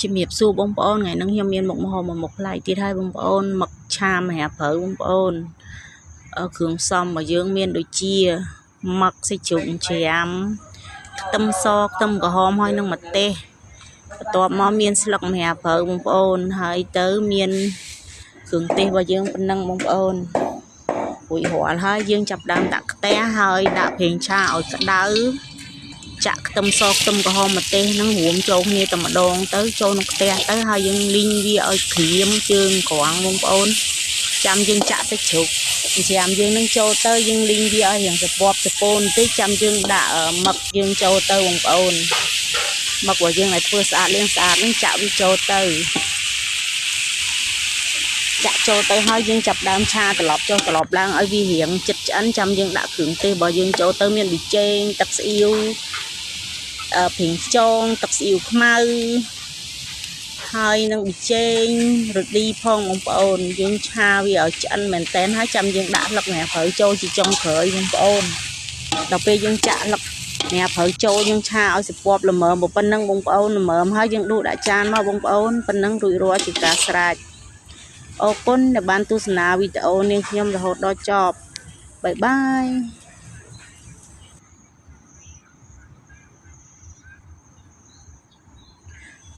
ជំរាបសួរបងប្អូនថ្ងៃនេះខ្ញុំមានមុខម្ហូបមួយមុខប្លែកទៀតហើយបងប្អូនមឹកឆាម្រាបព្រៅបងប្អូនគ្រឿងផ្សំរបស់យើងមានដូចជាមឹកសាច់ជ្រូកច្រាមខ្ទឹមសខ្ទឹមក្រហមហើយនិងម្ទេសបន្ទាប់មកមានស្លឹកម្រាបព្រៅបងប្អូនហើយទៅមានគ្រឿងទេសរបស់យើងប៉ុណ្ណឹងបងប្អូនរួចរាល់ហើយយើងចាប់ដើមដាក់ខ្ទះហើយដាក់ប្រេងឆាឲ្យក្តៅចាក់ខ្ទឹមសខ្ទឹមក្រហមម្ទេសហ្នឹងរួមចូលគ្នាតែម្ដងទៅចូលក្នុងខ្ទះទៅហើយយើងលីងវាឲ្យក្រៀមជើងក្រងបងប្អូនចាំយើងចាក់សាច់ជ្រូកច្រាមយើងនឹងចូលទៅយើងលីងវាឲ្យរៀងសពប់សពូនបន្តិចចាំយើងដាក់មឹកយើងចូលទៅបងប្អូនមឹករបស់យើងឲ្យធ្វើស្អាតលាងស្អាតនឹងចាក់វាចូលទៅចាក់ចូលទៅហើយយើងចាប់ដើមឆាត្រឡប់ចុះត្រឡប់ឡើងឲ្យវារៀងចិត្តឆ្អិនចាំយើងដាក់គ្រឿងទេសរបស់យើងចូលទៅមានប៊ីចេងទឹកស្អៀវប្រេងខ្យងទឹកស្អៀវខ្មៅហើយនឹងប៊ីចេងរឌីផងបងប្អូនយើងឆាវាឲ្យឆ្អិនមែនតែនហើយចាំយើងដាក់ស្លឹកម្រះព្រៅចូលជាចុងក្រោយបងប្អូនដល់ពេលយើងចាក់ស្លឹកម្រះព្រៅចូលយើងឆាឲ្យសពប់ល្មមប៉ុណ្ណឹងបងប្អូនល្មមហើយយើងដួសដាក់ចានមកបងប្អូនប៉ុណ្ណឹងរួចរាល់ជាការស្រេចអរគុណដែលបានទស្សនាវីដេអូនាងខ្ញុំរហូតដល់ចប់បាយបាយ។